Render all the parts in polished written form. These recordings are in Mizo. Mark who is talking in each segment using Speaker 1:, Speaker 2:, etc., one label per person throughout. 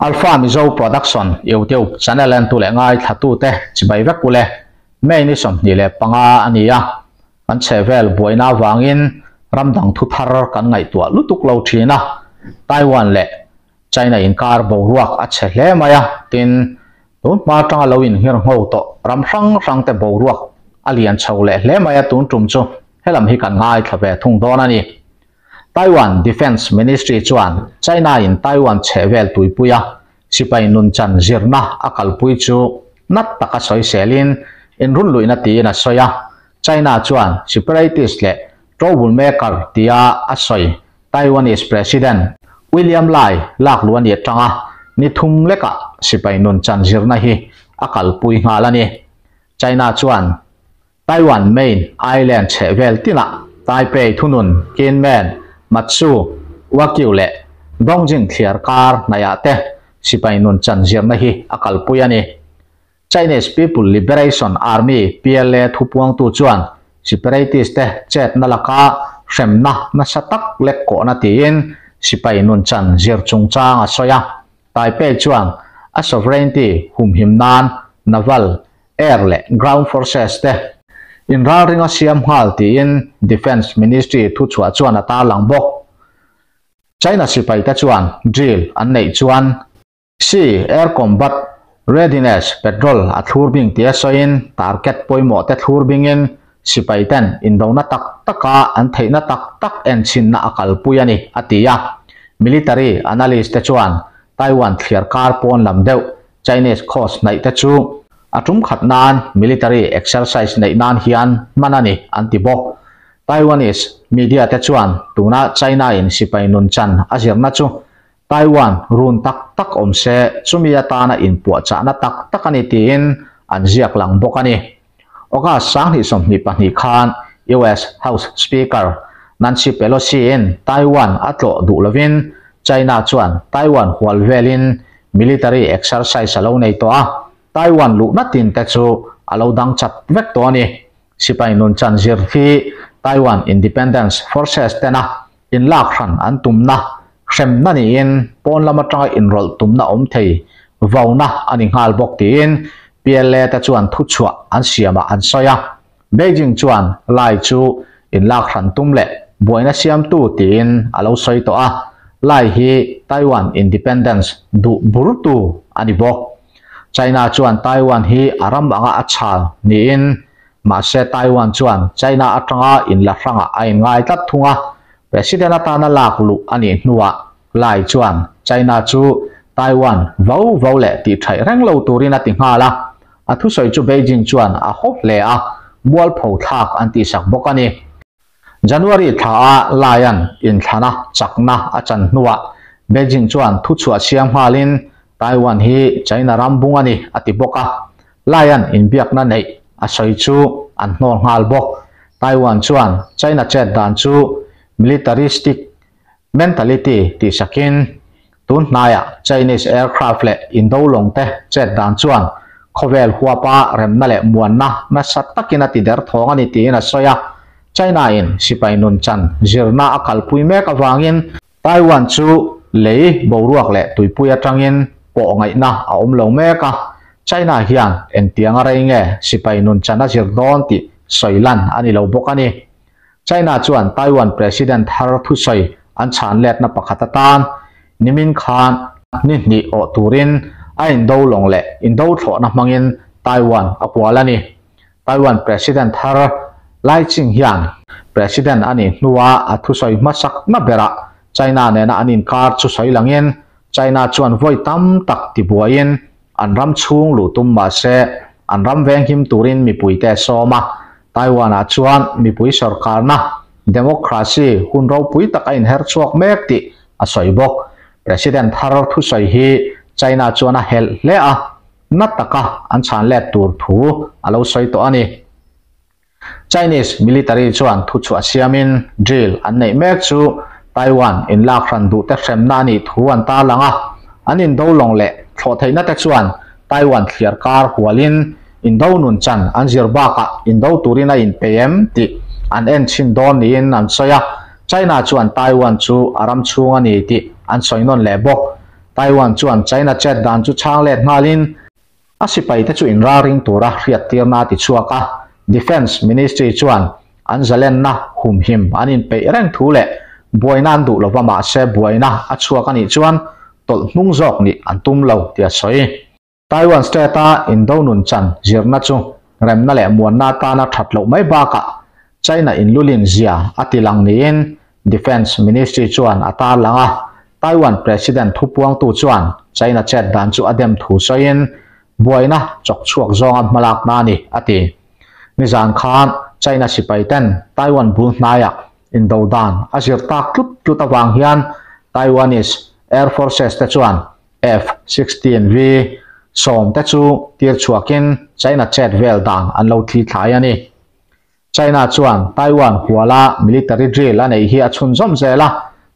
Speaker 1: Alpha Mizo Production YouTube channel en tu leh ngaithla tu te chibai vek ule. May ni 25 a ni a, kan chhehvel buaina avangin ram dang thu thar kan ngaihtuah lutuk lo thin a, Taiwan leh China inkar boruak a chhe hle mai a, tin, tun hma atanga lo inhir ngho tawh ram hrang hrang te boruak a lian chho leh hle mai a, tun tum chu helam hi kan ngaithla ve thung dawn a ni. Taiwan Defence Ministry chuan China in Taiwan chhehvel tuipuia sipai nunchan zirna a kalpui chu nat taka sawiselin inrunluihna tiin a sawi a. China chuan separatist leh troublemaker tia a sawi Taiwanese President William Lai lakluh a ni atanga ni thum lekah sipai nunchan zirna hi a kalpui nghal a ni. China chuan Taiwan main island chhehvel tinah Taipei thunun Kinmen, Matsu, Wakyu leh Dongjing thliar kar hnaihah te sipai nun chan zirna hi a kalpui a ni. Chinese People Liberation Army, PLA, thupuangtu chuan separatist te chetna laka hremna nasa tak lek kawhna tiin sipai nun chan zir chungchang a sawi a. Taipei chuan a sovereignty humhim nan naval Air leh Ground Forces te inralring a siam nghal tiin Defence Ministry thuchhuah chuan a tarlang bawk. China sipai te chuan drill an neih chuan Sea Air Combat Readiness Patrol a thlur bing tia sawiin target pawimawh te thlur bingin sipai ten indona tak taka an theihna tak tak enchhinna a kalpui a ni, a ti a. Military analyst te chuan Taiwan thliar kar pawn lam deuh Chinese coast hnaih te chu a tum khat nan military exercise neih nan hian hman a ni an ti bawk. Taiwanese media te chuan tuna China in sipai nun chan a zirna chu Taiwan run tak tak awm se chumi atana inpuahchahna tak tak a ni tiin an ziak lang bawk a ni. August 2022 khan US House Speaker Nancy Pelosi in Taiwan a tlawh duh lovin China chuan Taiwan hual velin military exercise a lo nei tawh a, Taiwan luhna tin te chu a lo dang chat vek tawh a ni. Sipai nun chan zir hi Taiwan Independence Forces tena inlak hran an tumna hremna niin pawn lam atanga inrawlh tumna awm thei vauna a ni nghal bawk tiin PLA te chuan thuchhuah an siamah an sawi a. Beijing chuan Lai chu inlak hran tum leh buaina siamtu tiin a lo sawi tawh a, Lai hi Taiwan independence duh burtu a ni bawk. China chuan Taiwan hi a ram anga a chhal niin Mahse Taiwan chuan China atanga inla hrangah a inngai tlat thung a, President atana lak luh a nih hnuah Lai chuan China chu Taiwan vo vo leh tih thaih reng lo turin a ti nghal a, a thusawi chu Beijing chuan a haw hle a, mualpho thlak an tihsak bawk a ni. January thla a Laian inthlana chakna a chan hnuah Beijing chuan thuchhuah siam nghalin Taiwan hi China ram bung a ni a ti bawk a, Laian inbiakna neih a sawi chu an hnawl nghal bawk. Taiwan chuan China chet dan chu militaristic mentality tih sakin tun hnaiah Chinese aircraft leh indo lawng te chet dan chuan khawvel huapa remna leh muanna nasa takin a ti der thawng a ni tiin a sawi a. China in sipai nun chan zirna a kalpui mek avangin Taiwan chu lei boruak leh tuipui atangin pawh ngaihna a awm lo mek a, China hian engtiang a rei nge sipai nun chan a zir dawn tih sawi lan a ni lo bawk a ni. China chuan Taiwan President thar thusawi an chhan letna pakhat atan nimin khan ni hnih awh turin a indo lawng leh indo thlawhna hmangin Taiwan a kual a ni. Taiwan President thar Lai Ching hian President a nih hnua a thusawi hmasakna berah China nena an inkar chu sawi langin China chuan vawi tam tak tibuaiin an ram chhung luh tum mah se an ram venghim turin mipuite a sawm a. Taiwan-ah chuan mipui sorkarna, democracy, hun ropui tak a inher chhuak mek tih a sawi bawk. President thar thusawi hi China chuan a helh hle a. Na taka an chhan let tur thu a lo sawi tawh a ni. Chinese military chuan thuchhuah siamin drill an neih mek chu Taiwan inlak hran duh te hremna a nih thu an tarlang a, an indo lawng leh thlawh theihna te chuan Taiwan thliar kar hualin indo nun chan an zir bakah indo turin a inpei em tih an en chhin dawn niin an sawi a, China chuan Taiwan chu a ram chhung a ni tih an sawi nawn leh bawk. Taiwan chuan China chet dan chu chhang let nghalin a sipaite chu inralring tura hriattirna a ti chhuak a. Defence Ministry chuan an zalenna humhim an inpeih reng thu leh buaina an duh lova mahse buaina a chhuak a nih chuan tawlh hnung zawk nih an tum lo tih a sawi. Taiwan State-a indo nun chan zirna chu remna leh muanna atana that loh mai bakah China inlulin zia a ti lang niin Defence Ministry chuan a tarlang a. Taiwan President thupuangtu chuan China chet dan chu a dem thu sawiin buaina chawk chhuak zawnga hmalakna a ni, a ti. Nizan khan China sipaiten Taiwan bul hnaiah indo dan a zir tak tlut tlut avang hian Taiwanese Air Forces te chuan F-16V sawmte chu tir chhuakin China chet vel dan an lo thli thlai a ni. China chuan Taiwan huala military drill a neih hi a chhunzawm zel a,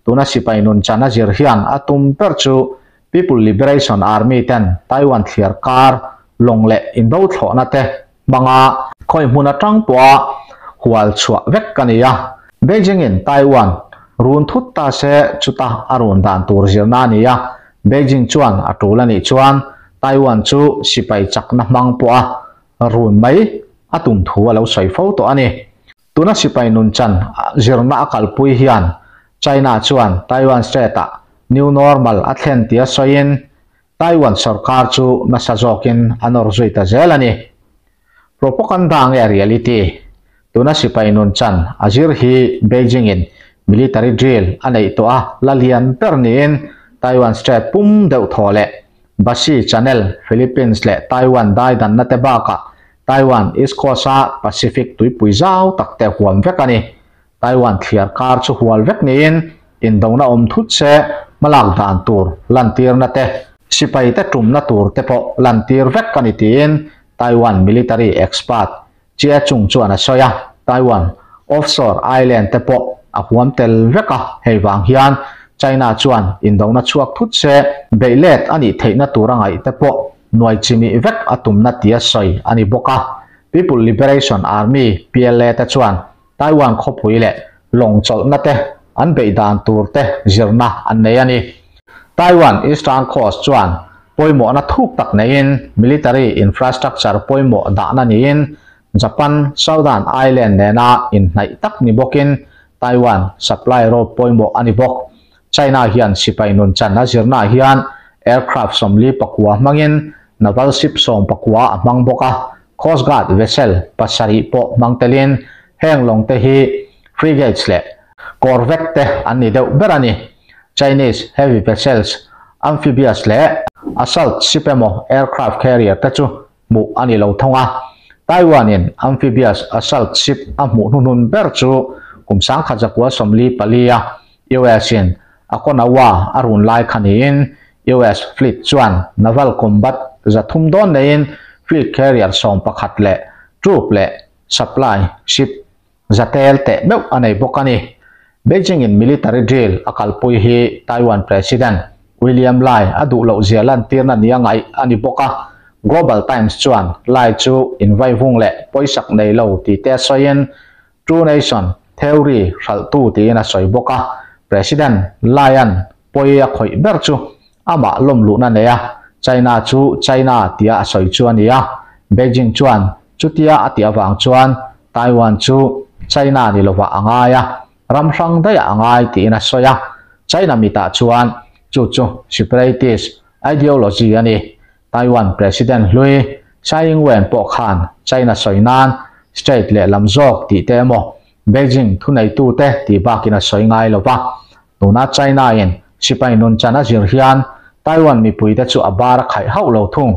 Speaker 1: tuna sipai nun chan a zir hian a tum ber chu People Liberation Army ten Taiwan thliar kar lawng leh indo thlawhna te hmanga khawi hmun atang pawha hual chhuah vek a ni a. Beijing in Taiwan run thut ta se chuta a run dan tur zirna a ni a, Beijing chuan a tul a nih chuan Taiwan chu sipai chakna hmang pawha run mai a tum thu a lo sawi fo tawh a ni. Tuna sipai nunchan zirna a kalpui hian China chuan Taiwan Strait-ah new normal a thlen tia sawiin Taiwan sorkar chu nasa zawkin a nawr zui ta zel a ni. Propaganda nge reality? Tuna sipai nunchan a zir hi Beijing-in military drill a neih tawh a la lian ber niin Taiwan Strait pum deuh thaw leh Bashi Channel, Philippines leh Taiwan daidanna te bakah Taiwan East Coast-a Pacific tuipui zau tak te huam vek a ni. Taiwan thliar kar chu hual vek niin indona awm thut se hmalak dan tur lantirna te, sipai te tumna tur te pawh lantir vek a ni tiin Taiwan military expert Chia Chung chuan a sawi a. Taiwan offshore island te pawh a huam tel vek a, hei vang hian China chuan indona chhuak thut se beih let a nih theihna tur a ngaih te pawh nuai chimih vek a tumna tia sawi a ni bawk a. People Liberation Army, PLA, te chuan Taiwan khawpui leh lawng chawlhna te an beih dan tur te zirna an nei a ni. Taiwan Eastern Coast chuan pawimawhna thuk tak neiin military infrastructure pawimawh dahna niin Japan Southern Island nena inhnaih tak ni bawkin Taiwan supply road pawimawh a ni bawk. China hian sipai nunchan a zirnaah hian aircraft 44 hmangin naval ship 19 a hmang bawk a, Coast Guard vessel pasarih pawh hmang telin heng lawng te hi frigates leh corvette te an ni deuh ber a ni. Chinese heavy vessels, amphibious leh assault ship emaw aircraft carrier te chu hmuh a ni lo thung a. Taiwan in amphibious assault ship a hmuh hnuhnun ber chu kum 1944 a US in Okinawa a run lai kha niin US fleet chuan naval combat 300 dawn neiin fleet carrier 11 leh troop leh supply ship 100 tel teh meuh a nei bawk a ni. Beijing in military drill a kalpui hi Taiwan President William Lai a duh loh zia lantirna nia ngaih a ni bawk a. Global Times chuan Lai chu invaivung leh pawisak nei lo tih te a sawiin Two Nation Theory hralhtu tiin a sawi bawk a. President Laian pawi a khawih ber chu amah lawmluhna nei a, China chu China tia a sawi chu a ni a. Beijing chuan chutia a tih avang chuan Taiwan chu China ni lovah a ngai a, ram hrang daihah a ngai tiin a sawi a. China mitah chuan chu chu separatist ideology a ni. Taiwan President hlui Tsai Ing-wen pawh khan China sawi nan state leh lam zawk tih te emaw Beijing thuneitute tih bakin a sawi ngai lo va. Tuna China-in sipai nun chan a zir hian Taiwan mipuite chu a bar a khaih hauh lo thung.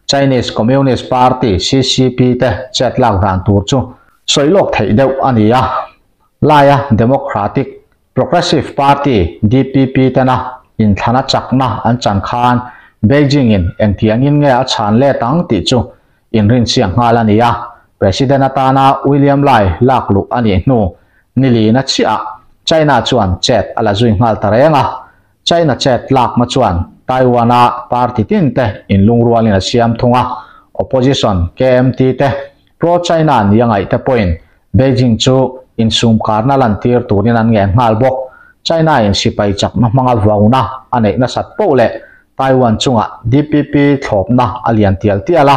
Speaker 1: Chinese Communist Party, CCP, te chet lak dan tur chu sawi lawk theih deuh a ni a. Laia Democratic Progressive Party, DPP, tena inthlana chakna an chan khan Beijing-in engtiangin nge a chhan let ang tih chu inrinchhiah nghal a ni a. President atana William Lai lak luh a nih hnu nilina chiahah China chuan chet a la zui nghal ta reng a. China chet lakna chuan Taiwan-a party tin te inlungrualin a siam thung a, opposition KMT te pro-China nia ngaih te pawhin Beijing chu insumkarna lantir turin an ngen nghal bawk. China in sipai chakna hmanga vauna a neih nasat poh leh Taiwan chungah DPP thlawpna a lian tial tial a,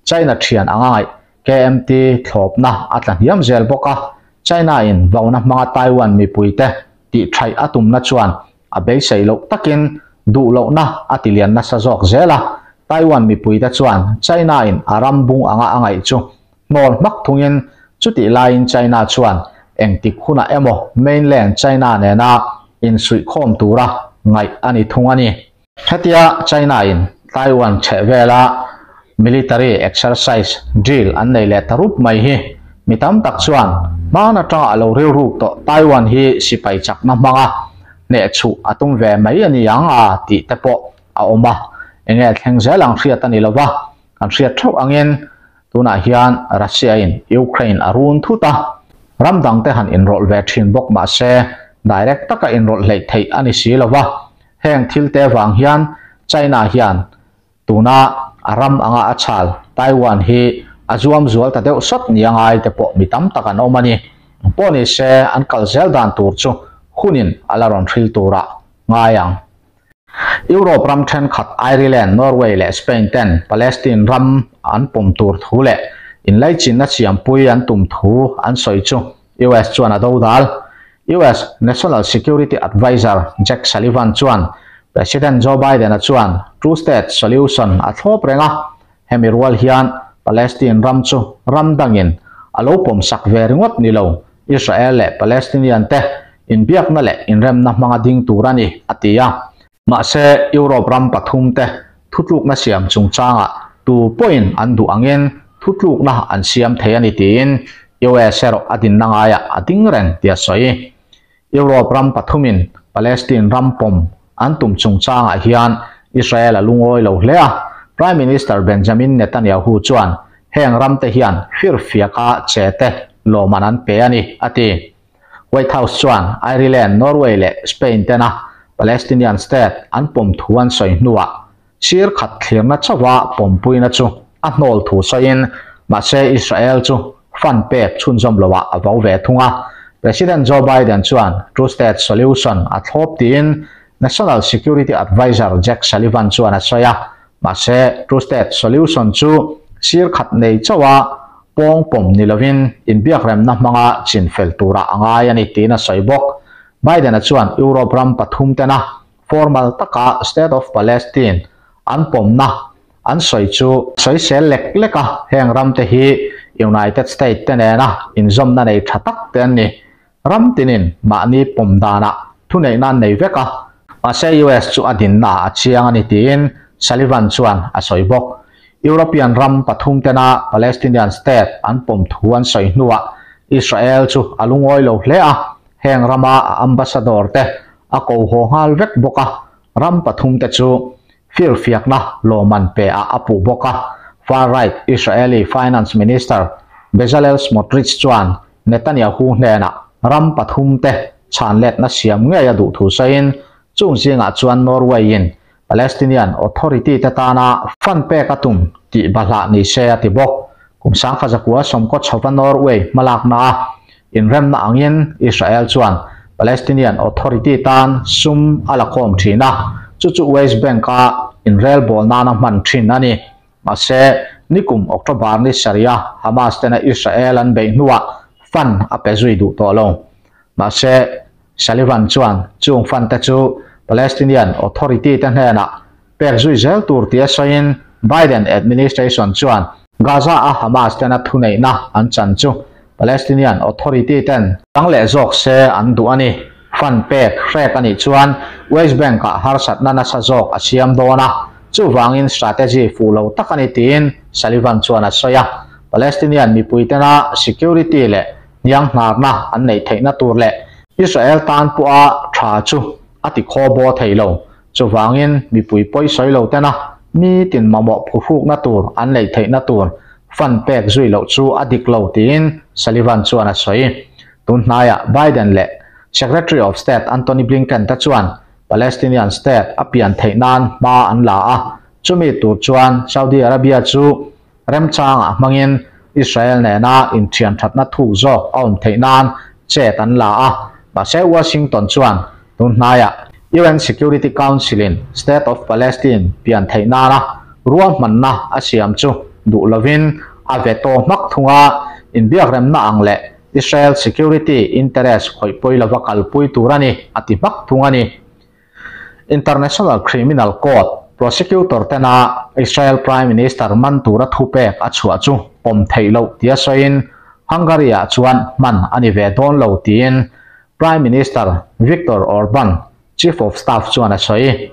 Speaker 1: China thian anga ngaih KMT thlawpna a tla hniam zel bawk a, China in vauna hmanga Taiwan mipuite tih thaih a tumna chuan a beisei loh takin duh lohna a ti lian nasa zawk zel a, Taiwan mipuite chuan China in a ram bung anga a ngaih chu hnawl hmak thungin chutih laiin China chuan engtik hunah emaw mainland China nena insuihkhawm tura ngaih a ni thung a ni. Hetia China in Taiwan chhehvela military exercise drill an nei leh ta rup mai hi mi tam tak chuan hman atanga a lo rilruk tawh Taiwan hi sipai chakna hmanga hneh chhuh a tum ve mai a ni ang a tih te pawh a awm a, enge thleng zel ang hriat a ni lova, kan hriat theuh angin tunah hian Russia in Ukraine a run thut a, ram dang te han inrawlh ve thin bawk mah se direct taka inrawlh hleih theih a ni si lova, heng thil te vang hian China hian tuna a ram anga a chhal Taiwan hi a zuam zual ta deuh sawt ni angai te pawh mi tam tak an awm a ni. Pawh ni se an kal zel dan tur chu hunin a la rawn hril turah ngai ang. Europe ram thenkhat Ireland, Norway leh Spain ten Palestine ram an pawm tur thu leh inlaichinna siampui an tum thu an sawi chu US chuan a dodal. US National Security Adviser Jake Sullivan chuan President Joe Biden-a chuan two-state solution a thlawp reng a, hemi rual hian Palestine ram chu ram dangin a lo pawmsak ve ringawt ni lo, Israel leh Palestinian te inbiakna leh inremna hmanga ding tur a ni, a ti a. Mahse, Europe ram pathum te thutlukna siam chungchangah tu pawhin an duh angin thutlukna an siam thei a ni tiin US erawh a dinna ngaiah a ding reng tia sawi. Europe ram pathumin Palestine ram pawm an tum chungchangah hian Israel a lungawi lo hle a, Prime Minister Benjamin Netanyahu chuan heng ramte hian firfiaka che te lawmman an pe a ni, a ti. White House chuan Ireland, Norway leh Spain tena Palestinian state an pawm thu an sawi hnuah sir khat thlirna chauha pawmpuina chu a hnawl thu sawiin mahse Israel chu fund pek chhunzawm loah a vo ve thung a. President Joe Biden chuan two-state solution a thlawp tiin National Security Adviser Jake Sullivan chuan a sawi a, mahse two-state solution chu sir khat nei chauha pawng pawm ni lovin inbiakremna hmanga chin fel turah a ngai a ni tiin a sawi bawk. Biden-a chuan Europe ram pathum tena formal taka State of Palestine an pawmna an sawi chu sawisel lek lek a, heng ramte hi United States te nena inzawmna nei tha tak te an ni. Ram tinin mahni pawm danah thuneihna an nei vek a, mahse US chu a dinna a chiang a ni tiin Sullivan chuan a sawi bawk. European ram pathum tena Palestinian state an pawm thu an sawi hnuah Israel chu a lungawi lo hle a, heng rama a ambassador te a ko haw nghal vek bawk a, ram pathum te chu firfiakna lawmman pe ah a puh bawk a. Far-right Israeli Finance Minister Bezalel Smotrich chuan Netanyahu hnenah ram pathum te chhanletna siam ngei a duh thu sawiin, chung zingah chuan Norway-in Palestinian Authority te tana fund pek a tum tih bahlah ni se a ti bawk. Kum sangkha zakua sawmkaw chhova Norway hmalakna a inremna angin Israel chuan Palestinian Authority tan sum a la khawm thin a, chu chu West Bank-a inrelbawl nana hman thin a ni. Mahse, nikum October ni sarih-a Hamas tena Israel an beih hnuah fund a pe zui duh tawh lo. Mahse, Sullivan chuan chung fund te chu Palestinian Authority te hnenah pek zui zel tur tia sawiin Biden administration chuan Gaza-a Hamas tena thuneihna an chan chu Palestinian Authority ten chang leh zawk se an duh a ni. Fund pek hrek a nih chuan West Bank-ah harsatna nasa zawk a siam dawn a, chuvangin strategy fuh lo tak a ni tiin Sullivan chuan a sawi a. Palestinian mipui tena security leh hniang hnarna an neih theihna tur leh Israel tan pawha tha chu a ti khaw baw thei lo. Chuvangin mipui pawi sawi lo tena nitin mamawh phuhrukna tur an neih theihna tur fund pek zui loh chu a dik lo tiin Sullivan chuan a sawi. Tun hnaiah Biden leh Secretary of State Antony Blinken te chuan Palestinian state a pian theih nan hma an la a, chumi tur chuan Saudi Arabia chu remchangah hmangin Israel nena inthian thatna thuk zawk a awm theih nan chet an la a, mahse Washington chuan Tun hnaiah UN Security Council-in State of Palestine pian theih nana ruahmanna a siam chu duh lovin a veto hmak thung a, inbiakremna ang leh Israel security interest khawih pawi lova kalpui tur a ni a ti hmak thung a ni. International Criminal Court prosecutor tena Israel Prime Minister man tura thupek a chhuah chu pawm theih loh tia sawiin Hungary-ah chuan hman a ni ve dawn lo tiin Prime Minister Viktor Orban, Chief of Staff chuan a sawi.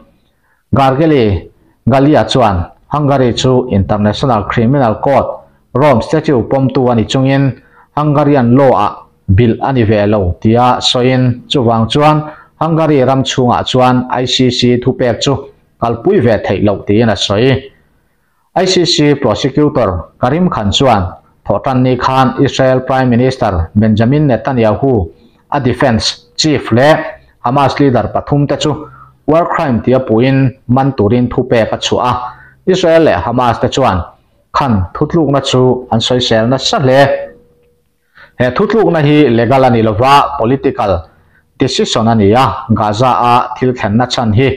Speaker 1: Gergely Galia chuan Hungary chu International Criminal Court Rome Statute pawmtu a ni chungin Hungarian law-ah bilh a ni ve lo tia sawiin chuvang chuan Hungary ram chhungah chuan ICC thupek chu kalpui ve theih loh tiin a sawi. ICC Prosecutor Karim Khan chuan Thawhtanni khan Israel Prime Minister Benjamin Netanyahu, a defence chief leh Hamas leader pathumte chu war crime tia puhin man turin thupek a chhuah a. Israel leh Hamas te chuan Khan thutlukna chu an sawisel nasa hle. He thutlukna hi legal a ni lova, political decision a ni a, Gaza-a thil thlenna chhan hi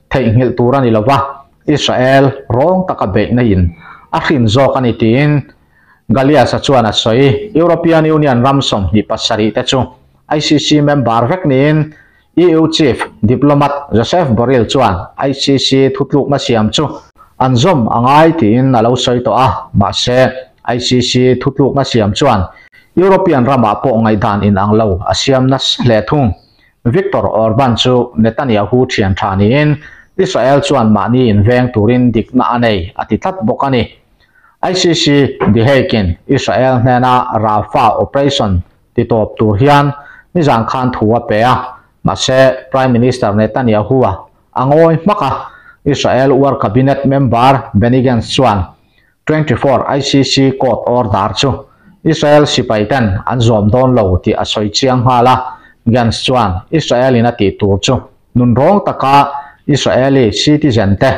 Speaker 1: theihnghilh tur a ni lova, Israel rawng taka beihna in a hrin zawk a ni tiin Galias-a chuan a sawi. European Union ram 27 te chu ICC member vek niin EU Chief Diplomat Josep Borrell chuan ICC thutlukna siam chu an zawm a ngai tiin a lo sawi tawh a, mahse ICC thutlukna siam chuan European ramah pawh ngaihdan inang lo a siam nasa hle thung. Viktor Orban chu Netanyahu thian tha niin Israel chuan mahni inveng turin dikna a nei a ti tlat bawk a ni. ICC The Hague-in Israel hnena Rafah operation ti tawp tur hian nizan khan thu a pe a, mahse Prime Minister Netanyahu-a a ngawi hmak a, Israel War Cabinet member Benny Gantz chuan 24 ICC court order chu Israel sipai ten an zawm dawn lo tih a sawi chiang nghal a, Gantz chuan Israel-in a tih tur chu nunrawng taka Israeli citizen te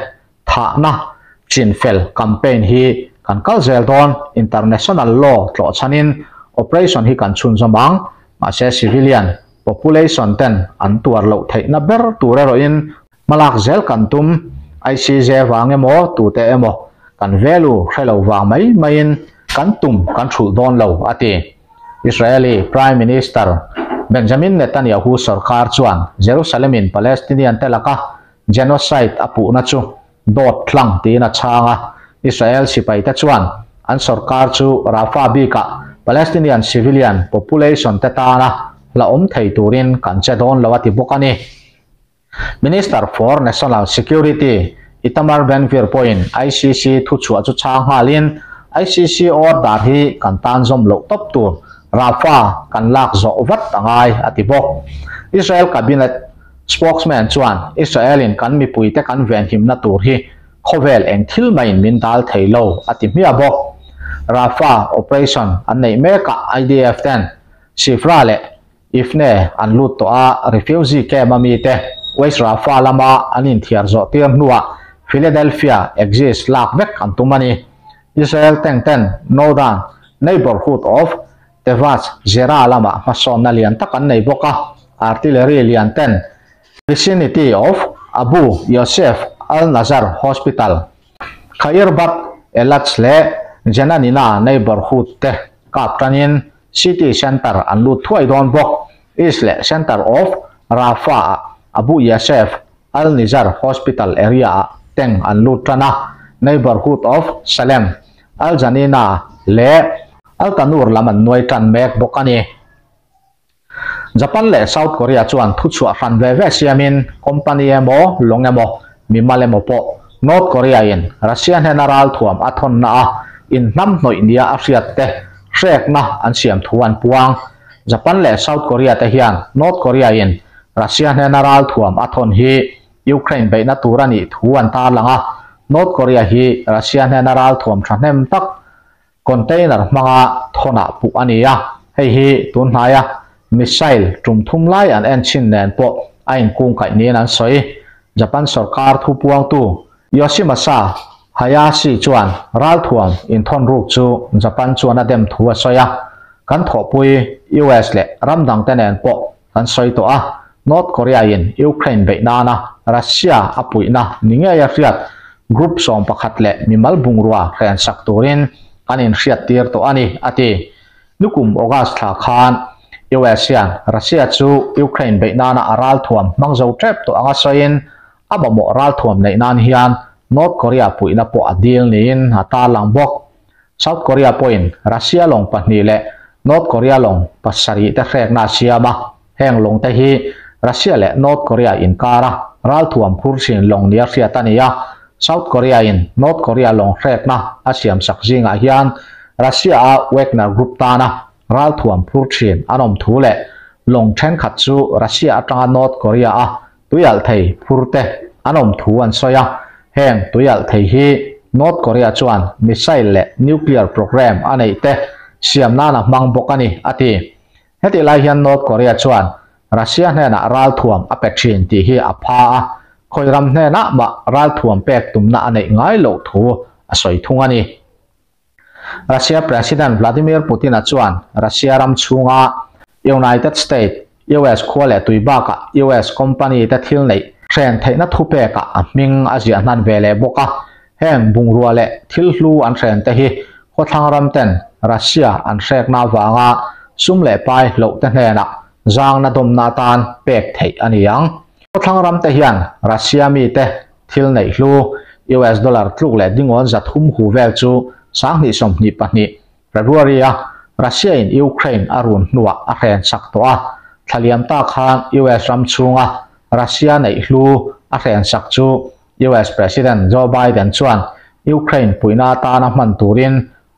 Speaker 1: Thahna chinfel campaign hi kan kal zel dawn, international law tlawh chhanin operation hi kan chhunzawm ang, mahse civilian population ten an tuar loh theihna ber tur erawhin hmalak zel kan tum, ICJ vang emaw tute emaw kan value hre lo vang mai maiin kan tum kan thulh dawn lo, a ti. Israeli Prime Minister Benjamin Netanyahu sorkar chuan Jerusalem-in Palestinian te laka Genocide a puhna chu dawt hlang tiin a chhang a, Israel sipaite chuan an sorkar chu Rafah bikah Palestinian civilian population te tana hlauhawm thei turin kan che dawn lo a ti bawk a ni. Minister for National Security Itamar Ben-Gvir pawhin ICC thuchhuah chu chhang nghalin, ICC order hi kan tan zawm loh tawp tur, Rafah kan lak zawh vat a ngai a ti bawk. Israel cabinet Spokesman chuan, Israel-in kan mipuite kan venhimna tur hi khawvel eng thil maiin min dal thei lo, a ti hmiah bawk. Rafah operation an neih mekah IDF ten Shifra leh Ifne an lut tawh a, refugee camp a mite West Rafah lama an inthiar zawh tir hnuah Philadelphia exist lak vek an tum a ni. Israel tank ten Northern neighbourhood of Tevach Zera lamah hmasawnna lian tak an nei bawk a, artillery lian ten vicinity of Abu Yosef Al-Nazar Hospital, Khairbad Elats leh Jenanina neighbourhood te kap tanin city centre an lut thuai dawn bawk. East leh centre of Rafah-ah Abu Yosef Al-Nizar Hospital area-ah tank an lut tan a, neighbourhood of Salem, Al-Janina leh Al-Tanur lam an nuai tan mek bawk a ni. Japan leh South Korea chuan thuchhuah hran ve ve siamin company emaw, lawng emaw, mimal emaw pawh North Korea-in Russia hnena ralthuam a thawnna a inhnamhnawih nia a hriat te hrekna an siam thu an puang. Japan leh South Korea te hian North Korea-in Russia hnena ralthuam a thawn hi Ukraine beihna tur a nih thu an tarlang a, North Korea hi Russia hnena ralthuam thahnem tak container hmanga thawnah puh a ni a, hei hi tun hnaia missile tum thum lai an en chhin nen pawh a inkungkaih niin an sawi. Japan sorkar thupuangtu Yoshimasa Hayashi chuan ralthuam inthawn ruk chu Japan chuan a dem thu a sawi a, kan thawhpui US leh ram dangte nen pawh kan sawi tawh a. North Korea-in Ukraine beih nana Russia a puihna ni ngeia hriat group 11 leh mimal bungrua hrensak turin an inhriattir tawh a ni, a ti. Nukum August thla khan US hian Russia chu Ukraine beih nana a ralthuam hmang zo tep tawh anga sawiin a mamawh ralthuam neih nan hian North Korea puihna pawh a dil niin a tarlang bawk. South Korea pawhin Russia lawng pahnih leh North Korea lawng pasarih te hrekna a siam a, heng lawng te hi Russia leh North Korea inkara ralthuam phur thin lawng nia hriat a ni a. South Korea in North Korea lawng hrekna a siamsak zingah hian Russia a Wagner Group tana ralthuam phur thin an awm thu leh lawng thenkhat chu Russia atanga North Korea a tuialh thei phur te an awm thu an sawi a. Heng tuialh thei hi North Korea chuan missile leh nuclear program a neih te siam nan a hmang bawk a ni, a ti. Hetih lai hian North Korea chuan Russia hnenah ralthuam a pe thin tih hi a pha a, khawi ram hnenah mah ralthuam pek tumna a neih ngai loh thu a sawi thung a ni. Russia President Vladimir Putin-a chuan Russia ram chhunga United States, US, khua leh tui bakah US company te thil neih hren theihna thupekah a hming a ziah hnan ve leh bawk a. Heng bungrua leh thil hlu an hren te hi khawthlang ram ten Russia an hrekna avanga sum leh pai hloh te hnenah zangna dawmna atan pek theih a ni ang. Khawthlang ram te hian Russia mite thil neih hlu US dollar tluk leh dingawn 300 hu vel chu 2022 February a Russia in Ukraine a run hnuah a hren sak tawh a. Thlaliam ta khan US ram chhunga Russia neih hlu a hren sak chu US President Joe Biden chuan Ukraine puihna atana hman turin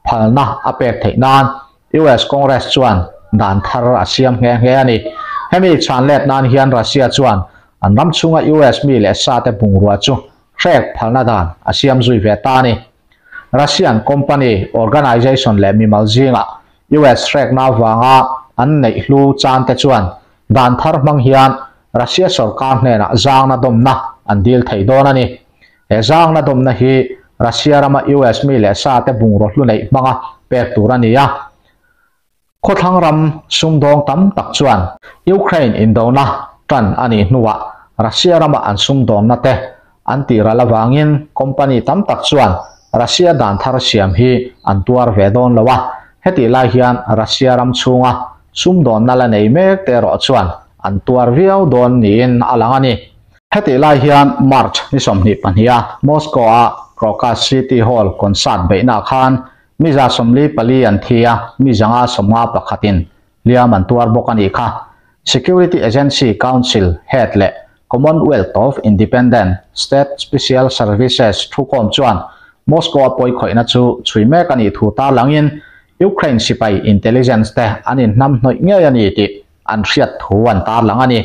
Speaker 1: phalna a pek theih nan US Congress chuan dan thar a siam nghe nghe a ni. Hemi chhan let nan hian Russia chuan an ram chhunga US mi leh sa te bungrua chu hrek phalna dan a siam zui ve ta a ni. Russian company, organization leh mimal zinga US hrekna avanga an neih hlu chan te chuan dan thar hmang hian Russia sorkar hnenah zangna dawmna an dil thei dawn a ni. He zangna dawmna hi Russia rama US mi leh sa te bungraw hlu neih hmanga pek tur a ni a. Khawthlang ram sumdawng tam tak chuan Ukraine indona tan a nih hnuah Russia rama an sumdawnna te an tihral avangin company tam tak chuan Russia dan thar siam hi an tuar ve dawn lo a. Hetih lai hian Russia ram chhunga sumdawnna la nei mek te erawh chuan an tuar viau dawn niin a lang a ni. Hetih lai hian March ni 22 a Moscow a Crocus City Hall concert beihna khan mi 44 an thi a, mi 151 in hliam an tuar bawk a nih kha. Security Agency Council head leh Commonwealth of Independent State Special Services thukhawm chuan Moscow a pawikhawihna chu chhui mek a nih thu tarlangin Ukraine sipai intelligence te an inhnam hnawih ngei a ni tih an hriat thu an tarlang a ni.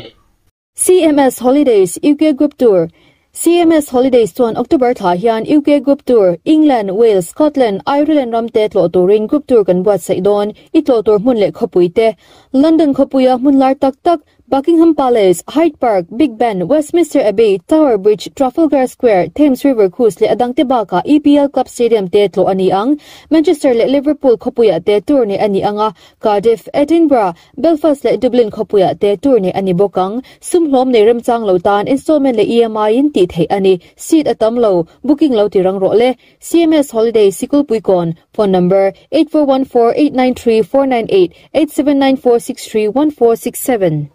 Speaker 2: CMS Holidays UK Group Tour CMS Holidays chuan October thla hian UK Group Tour, England, Wales, Scotland, Ireland ram te tlawh turin Group Tour kan buatsaih dawn. I tlawh tur hmun leh khawpui te, London khawpuia hmun lar tak tak, Buckingham Palace, Hyde Park, Big Ben, Westminster Abbey, Tower Bridge, Trafalgar Square, Thames River Cruise leh a dangte bakah EPL Club Stadium te tlawh a ni ang. Manchester leh Liverpool khawpuiah te tour neih a ni ang a, Cardiff, Edinburgh, Belfast leh Dublin khawpuiah te tour neih a ni bawk ang. Sum hlawm nei remchang lo tan installment leh EMI in tih theih a ni. Seat a tam lo, booking lo ti rang rawh le. CMS Holiday Sikulpuikawn, Phone number, 8414 893 498, 8794 631467.